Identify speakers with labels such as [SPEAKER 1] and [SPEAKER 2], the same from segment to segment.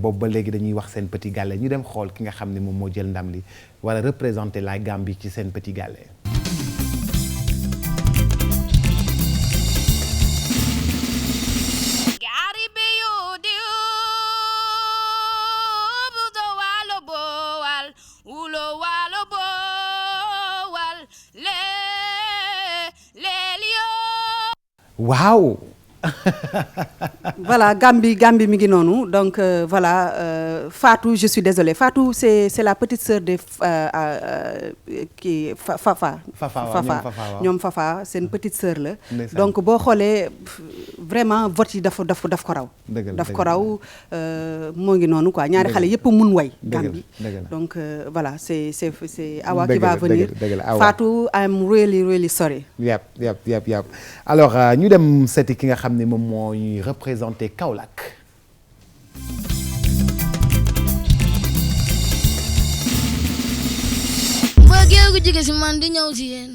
[SPEAKER 1] boobu ba léegi dañuy wax seen petit gallé ñu dem xool ki nga xam ne moom moo jël ndam li wala représenter la Gambie ci seen petit gallé. waaw.
[SPEAKER 2] Voilà, Gambi mi ngi noonu donc voilà Fatou je suis désolée Fatou c'est la petite sœur de kii Fafa ñoom Fafa seen petite sœur la donc boo xoolee vraiment vote yi daf ko raw daf ko raw moo ngi noonu quoi ñaari xale yëpp mun way Gambi donc voilà c'est Awa qui va venir Fatou I'm really sorry.
[SPEAKER 1] Yep. Alors ñu dem seeti ki nga xam ne moom moo ñuy représenté Kaolack.
[SPEAKER 3] mbëggeel gu jóge si man di ñëw si yéen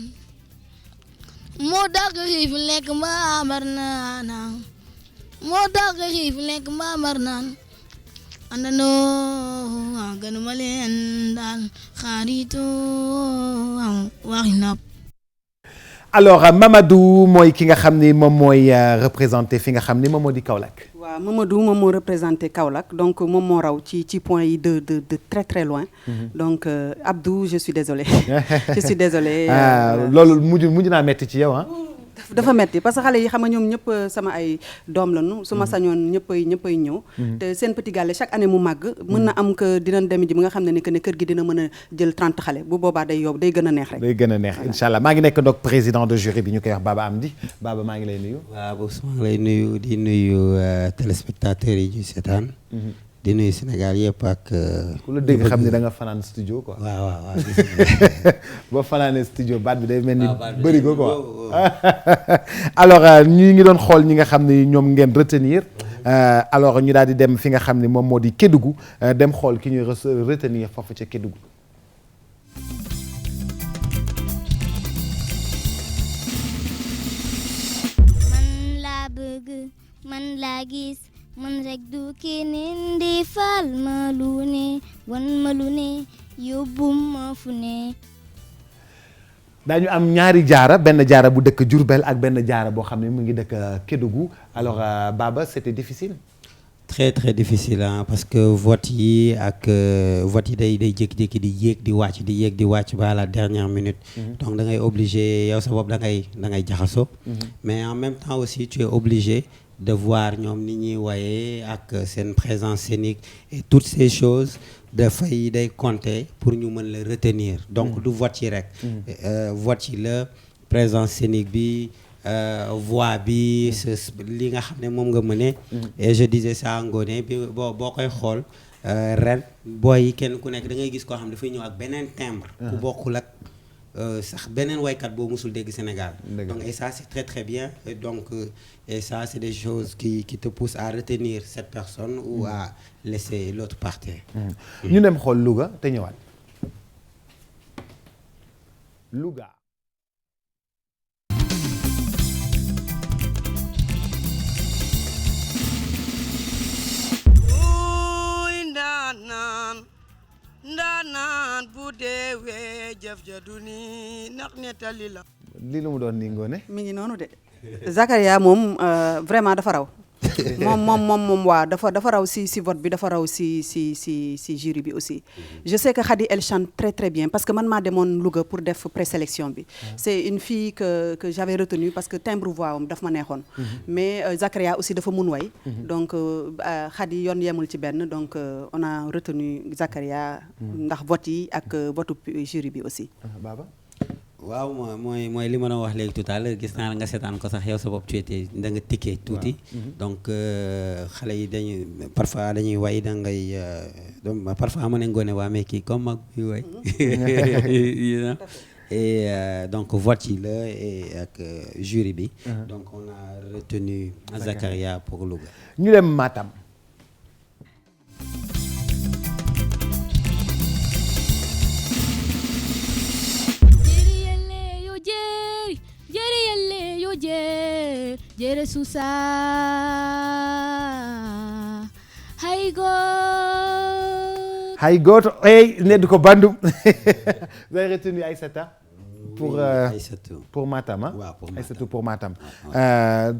[SPEAKER 3] moo dàq xiif lekk mbaa mar naan moo dàq xiif lekk mbaa mar naan àndandoo gënuma leen daal xaritoo waxi nopp.
[SPEAKER 1] Alors Mamadou mooy ki nga xam ni moom mooy représenté fi nga xam ni moom moo di Kaolack.
[SPEAKER 2] waaw Mamadou moom moo représenté Kaolack donc moom moo raw ci point yi de très loin. Donc Abdou je suis désolé. je suis désolé.
[SPEAKER 1] loolu mujj naa metti ci yow ah.
[SPEAKER 2] dafa metti parce que xale yi xam nga ñoom ñëpp sama ay doom lañu su ma sañoon ñëppay ñëw te seen petit gallé chaque année mu màgg mën na am que dinañ dem ji bi nga xam ne ni que ne kër gi dina mën a jël 30 xale bu boobaa day yóbbu day gën a neex rek
[SPEAKER 1] day gën a neex incha allah maa ngi nekk donc président de jury bi ñu koy wax Baba Amdi Baba maa ngi lay nuyu
[SPEAKER 4] waaw boobu maa ngi lay nuyu di nuyu téléspectateurs yi ñu seetaan di nuyu Sénégal yëpp ak.
[SPEAKER 1] ku la dégg xam ne da nga fanaan studio quoi.
[SPEAKER 4] waaw
[SPEAKER 1] boo fanaanee studio baat bi day mel ni bëri ko quoi. alors ñu ngi doon xool ñi nga xam ne ñoom ngeen retenir alors ñu daal di dem fi nga xam ne moom moo di Kédougou dem xool ki ñuy retenir foofu ca Kédougou.
[SPEAKER 5] man laa bëgg man laa gis. man rek du keneen di fal ma lu ne wan ma lu ne yóbbu ma fu ne.
[SPEAKER 1] daañu am ñaari jaara benn jaara bu dëkk Diourbel ak benn jaara boo xam ne mu ngi dëkk Kédougou alors Baba c'était difficile.
[SPEAKER 4] très très difficile hein, parce que vote yi ak vote yi day jékki-jékki di yéeg di wàcc ba à la dernière minute. Donc da ngay obligé yow sa bopp da ngay jaxasoo. Mais en même temps aussi tu es obligé. De voir ñoom ni ñuy woyee ak seen présence scénique et toutes ces choses dafay day compter pour ñu mën la retenir donc du vote yi rek vote yi la présence scénique bi voix bi li nga xam ne moom nga mëne et je disais ça Ngoné bi boo koy xool ren booy yi kenn ku nekk da ngay gis koo xam dafay ñëw ak beneen timbre ku bokkul ak sax beneen waykat boo musul dégg Sénégal donc et ça c'est très très bien et donc et ça c'est des choses qui te poussent à retenir cette personne ou à laisser l'autre partir.
[SPEAKER 1] ñu dem xool Louga te ñëwaat Louga.
[SPEAKER 6] ndaanaan bu deewee jëf ja du ni ndax nettali la.
[SPEAKER 1] lii lu mu doon nii Ngoné.
[SPEAKER 2] mi ngi noonu de. Zakaria moom vraiment dafa raw. moom waa dafa raw si vote bi dafa raw si jury bi aussi. Je sais que Khady elle chante très très bien parce que man maa demoon Louga pour def présélection bi. C'est une fille que j'avais retenue parce que timbre voix am daf ma neexoon. Mais Zakaria aussi dafa mun way. Donc Khady yoon yemul ci benn donc on a retenu Zakaria. ndax vote yi ak votu jury bi aussi.
[SPEAKER 1] Baba.
[SPEAKER 4] waaw mooy li ma doon wax léegi tout à l'heure gis naa nga seetaan ko sax yow sa bopp tu étais da nga tikkee tuuti donc xale yi parfois dañuy way da ngay parfois ma ne Ngoné waa mais kii comme mag bi way et donc vote yi la et ak jury bi donc on a retenu Zakaria pour Louga.
[SPEAKER 1] ñu dem Matam.
[SPEAKER 5] jere susa hay
[SPEAKER 1] hay goto neddu ko bandum. Vous avez retenu Aïssata pour pour Matam ah.
[SPEAKER 4] waaw pour Matam
[SPEAKER 1] Aïssatou pour Matam.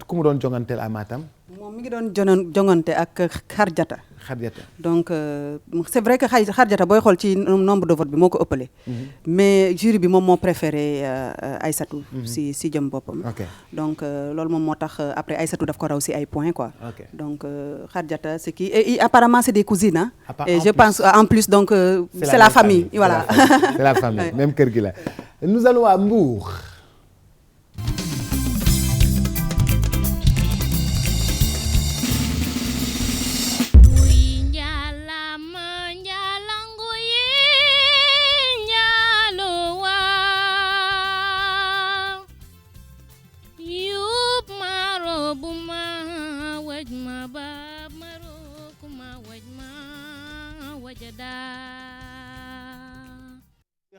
[SPEAKER 1] ku mu doon jonganteel à Matam.
[SPEAKER 2] moom mi ngi doon jongante ak Xarjata.
[SPEAKER 1] Xarjata.
[SPEAKER 2] donc c'est vrai que Xarjata booy xool ci nombre de vote bi moo ko ëppale. mais jury bi moom moo préféré Aïssatou. si jëm boppam.
[SPEAKER 1] ok
[SPEAKER 2] donc loolu moom moo tax après Aïssatou daf ko raw si ay points quoi.
[SPEAKER 1] ok
[SPEAKER 2] donc Xarjata c'est qui et apparemment c'est des cousines hein. Et je
[SPEAKER 1] en
[SPEAKER 2] pense en plus donc c'est la famille voilà.
[SPEAKER 1] C'est la famille même kër gi la. Nous allons à Mbour.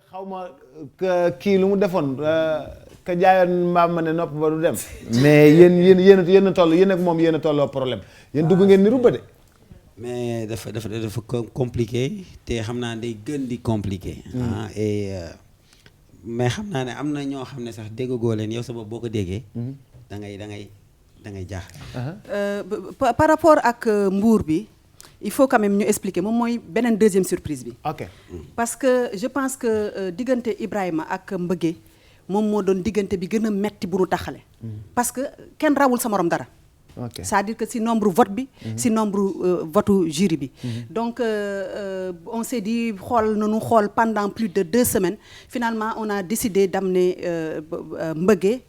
[SPEAKER 1] xaw ma kii lu mu defoon ka jaayoon mbaam ma ne nopp ba du dem. mais yéen a toll yéen ak moom yéen a tolloo problème yéen dugg ngeen ni rubba de.
[SPEAKER 4] mais dafa compliqué te xam naa day gën di compliqué. et mais xam naa ne am na ñoo xam ne sax déggagoo leen yow sa bopp boo ko déggee. da ngay jaaxle.
[SPEAKER 2] par rapport ak Mbour bi. il faut quand même ñu expliquer moom mooy beneen deuxième surprise bi.
[SPEAKER 1] ok
[SPEAKER 2] parce que je pense que diggante Ibrahima ak Mbëgge moom moo doon diggante bi gën a metti bu nu taxale. parce que kenn rawul sa morom dara.
[SPEAKER 1] ok
[SPEAKER 2] c'est-à-dire que si nombre vote bi. si nombre votu jury bi. donc on s'est dit xool pendant plus de 2 semaines finalement on a décidé d'amener Mbëgge.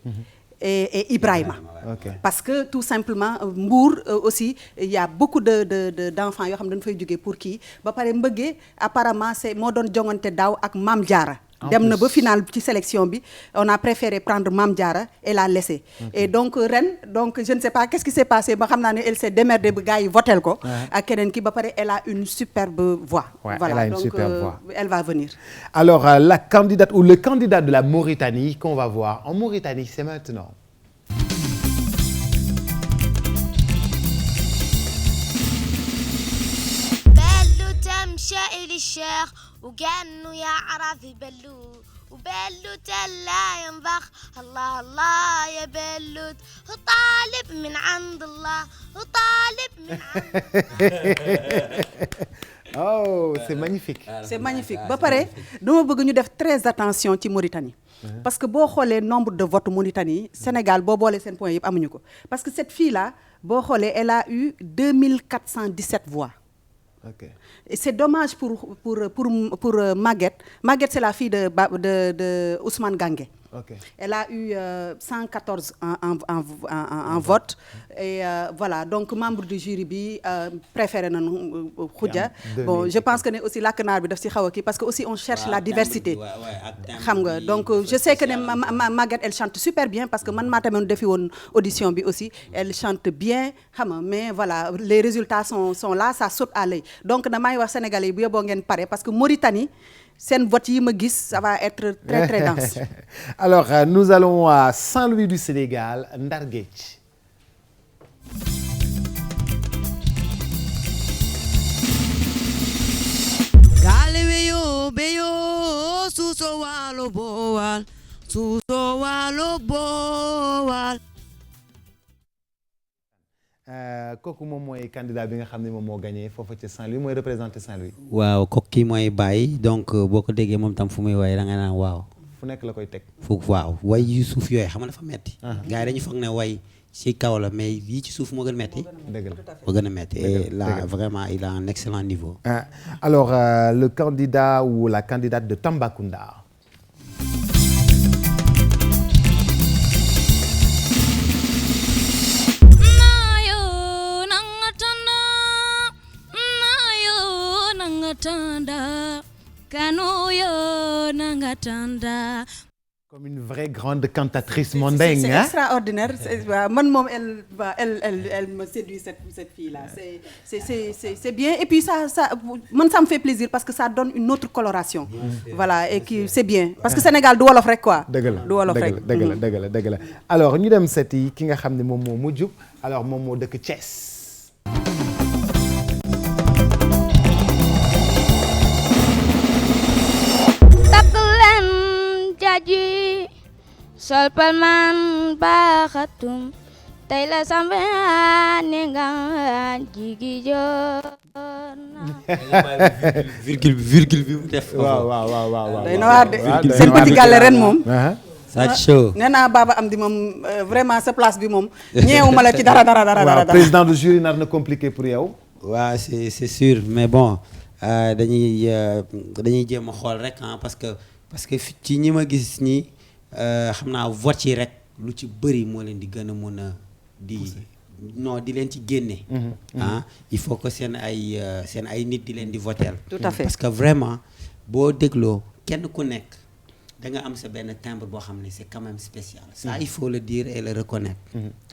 [SPEAKER 2] Et Ibrahima.
[SPEAKER 1] Okay.
[SPEAKER 2] Parce que tout simplement Mbour aussi il y a beaucoup d'enfants yoo xam ne dañu fay jógee pour kii ba pare Mbëgge apparemment c'est moo doon jongante daaw ak Mame Diarra. dem na ba final ci sélection bi on a préféré prendre Mame Diarra et la laisser. Et donc ren donc je ne sais pas qu'est-ce qui s'est passé ba xam naa ne elle s'est démerdée ba gars yi votel ko. ak keneen ki ba pare elle a une superbe voix.
[SPEAKER 1] Ouais,
[SPEAKER 2] voilà
[SPEAKER 1] elle a une
[SPEAKER 2] donc
[SPEAKER 1] superbe voix.
[SPEAKER 2] elle va venir.
[SPEAKER 1] Alors la candidate ou le candidat de la Mauritanie qu'on va voir en Mauritanie c'est maintenant.
[SPEAKER 5] تمشي للشيخ وكأنه يعرف بلو وبلوت لا ينبخ الله الله يا بلوت وطالب من عند الله وطالب من عند
[SPEAKER 1] Oh, c'est magnifique.
[SPEAKER 2] C'est magnifique ba pare dama bëgg ñu def très attention ci Mauritanie. parce que boo xoolee nombre de votes Mauritanie Sénégal boo boolee seen points yëpp amuñu ko parce que cette fille là boo xoolee elle a eu 2417 voix.
[SPEAKER 1] Ok.
[SPEAKER 2] Et c'est dommage pour Maguette. Maguette c'est la fille de Ousmane Gangué.
[SPEAKER 1] Ok.
[SPEAKER 2] Elle a eu 114 en vote et voilà donc membre du jury bi préféré nañu Khoudia. Bon je pense que ne aussi làkk naar bi daf ci xaw a kii parce que aussi on cherche la diversité. xam nga donc je sais que ne Maguette elle chante super bien parce que man maa tamit defi woon audition bi aussi elle chante bien xam nga mais voilà les résultats sont là ça saute à l'œil donc damay wax sénégalais yi bu yeboo ngeen pare parce que Mauritanie. seen vote yi ma gis ça va être très très dense.
[SPEAKER 1] Alors nous allons à Saint-Louis du Sénégal Ndar Géej.
[SPEAKER 6] gaale weyo beyo suuso waalo boowal suuso waalo boowal.
[SPEAKER 1] kooku moom mooy candidat bi nga xam ne moom moo gagné foofu ci Saint-Louis mooy représenté Saint-Louis.
[SPEAKER 4] waaw kooku kii mooy Baye donc boo ko déggee moom tam fu muy waaye da nga naan waaw.
[SPEAKER 1] fu nekk la koy teg.
[SPEAKER 4] foofu waaw way yu suuf yooyu xam nga dafa metti gars yi dañu foog ne way ci kaw la mais yii ci suuf moo gën metti.
[SPEAKER 1] dëgg la
[SPEAKER 4] moo gën a metti et là vraiment il a un excellent niveau.
[SPEAKER 1] Alors le candidat ou la candidate de Tambacounda. Comme une vraie grande cantatrice mondaine.
[SPEAKER 2] C'est extraordinaire. Man moom elle me séduit cette fille là. C'est bien et puis ça me fait plaisir parce que ça donne une autre coloration. Voilà et qui c'est bien parce que Sénégal du wolof rek quoi.
[SPEAKER 1] dëgg la
[SPEAKER 2] du wolof rek
[SPEAKER 1] dëgg la alors ñu dem seeti ki nga xam ne moom moo mujj alors moom moo dëkk Thiès.
[SPEAKER 3] sol palman baaxatum tey la sambe ne nga jigi joona
[SPEAKER 4] virgule bi mu def.
[SPEAKER 1] waaw.
[SPEAKER 2] day na waar de seen petit gàlle ren moom.
[SPEAKER 4] ça chaud.
[SPEAKER 2] nee naa Baba Amdi moom vraiment sa place bi moom ñeewuma la ci dara.
[SPEAKER 1] waaw président de jury nar na compliqué pour yow.
[SPEAKER 4] waaw c'est sûr mais bon dañuy jéem a xool rek parce que ci ñi ma gis nii xam naa vote yi rek lu ci bëri moo leen di gën a mun a di leen ci génne. il faut que seen ay nit di leen di voter.
[SPEAKER 2] tout à fait
[SPEAKER 4] parce que vraiment boo dégloo kenn ku nekk da nga am sa benn timbre boo xam ne c'est quand même spécial. ça il faut le dire et le reconnaître.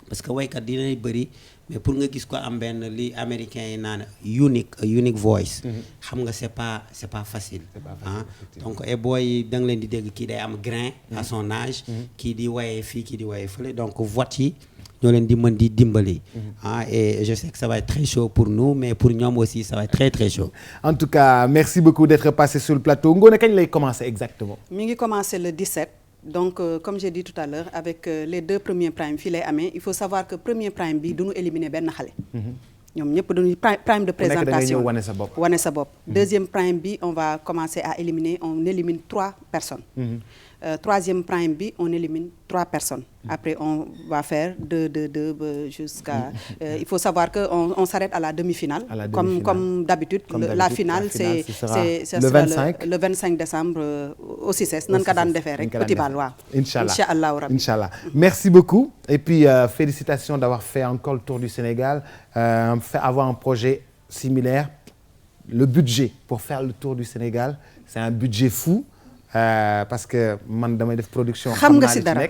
[SPEAKER 4] parce que waykat dinay bëri mais pour nga gis ko am benn li américain yi naan unique voice. xam nga c'est pas facile. donc et booy da nga leen di dégg kii day am grain à son âge. kii di waye fii kii di waye fële donc vote yi ñoo leen di mën di dimbali. et je sais que ça va être très chaud pour nous mais pour ñoom aussi ça va être très très chaud.
[SPEAKER 1] En tout cas merci beaucoup d'être passé sur le plateau Ngoné kañ lay commencer exactement.
[SPEAKER 2] mi ngi commencer le 17. donc comme j'ai dit tout à l'heure avec les 2 premiers primes fii lay amee il faut savoir que premier prime bi duñu éliminer benn xale. ñoom ñëpp dañuy prime de présentation
[SPEAKER 1] wane sa bopp.
[SPEAKER 2] deuxième prime bi on va commencer à éliminer on élimine 3 personnes. Troisième prime bi on élimine 3 personnes. Après on va faire 2 jusqu'à il faut savoir que on s'arrête à la demi-finale. Comme d'habitude la finale c'est le 25 décembre au CICES nan ka daan defee rek petit bal waaw. Inch'Allah rabbi.
[SPEAKER 1] Inch'Allah. Merci beaucoup et puis félicitations d'avoir fait encore le tour du Sénégal avoir un projet similaire. Le budget pour faire le tour du Sénégal c'est un budget fou. Parce que man damay def production.
[SPEAKER 2] xam nga si dara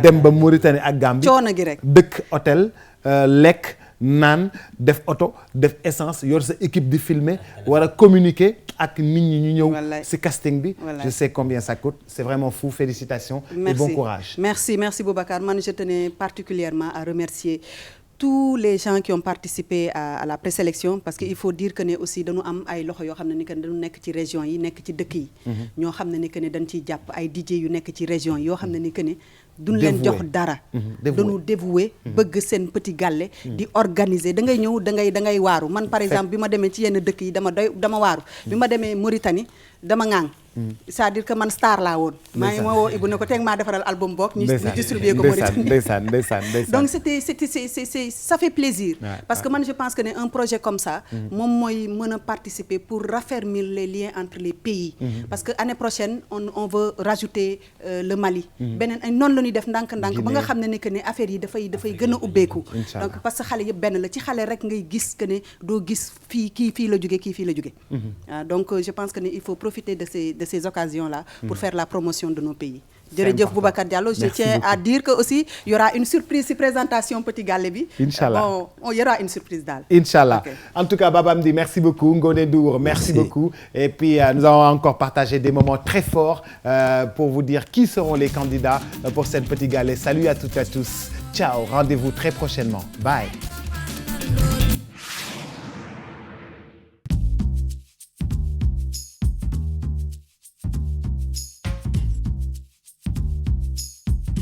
[SPEAKER 1] dem ba Mauritanie ak Gambie.
[SPEAKER 2] coono gi rek
[SPEAKER 1] dëkk hôtel lekk naan def oto def essence yor sa équipe di filmer war a communiquer ak nit ñi ñu ñëw ci casting bi. Je sais combien ça coûte c'est vraiment fou félicitations. Et bon courage.
[SPEAKER 2] merci Boubacar man je tenais particulièrement à remercier tous les gens qui ont participé à la présélection parce que il faut dire que ne aussi dañu am ay loxo yoo xam ne ni que dañu nekk ci région yi nekk ci dëkk yi. ñoo xam ne ni que ne dañ ciy jàpp ay DJ yu nekk ci région yoo xam ne ni que ne duñ leen jox dara. dañu dévoué bëgg seen petit gàlle di organiser da ngay ñëw da ngay waaru man par exemple bi ma demee ci yenn dëkk yi dama waaru bi ma demee Mauritanie dama ŋaang. c'est-à-dire que man star laa woon. maa ngi ma woo Ibou ne ko teg maa defaral album book ñu distribuer ko Mauritanie. ndeysaan. Donc c'est ça fait plaisir. Parce que man je pense que ne un projet comme ça. moom mooy mën a participer pour raffermir les liens entre les pays. Parce que année prochaine on veut rajouter le Mali. beneen noonu la ñuy def ndànk-ndànk ba nga xam ne ne que ne affaire yi dafay gën a ubbeeku. donc parce que xale yëpp benn la ci xale rek ngay gis que ne doo gis kii la jóge. Donc je pense que ne il faut profiter de ces occasions-là pour faire la promotion de nos pays. Jërëjëf Boubacar Diallo, je tiens à dire que aussi il y aura une surprise ci présentation Petit Gallé bi. Inch'Allah. Il y aura une surprise daal. Inch'Allah. Okay. En tout cas Baba Amdi, merci beaucoup. Ngoné Ndour, merci beaucoup. Et puis nous avons encore partagé des moments très forts pour vous dire qui seront les candidats pour cette Petit Gallé. Salut à toutes et à tous. Ciao, rendez-vous très prochainement. Bye.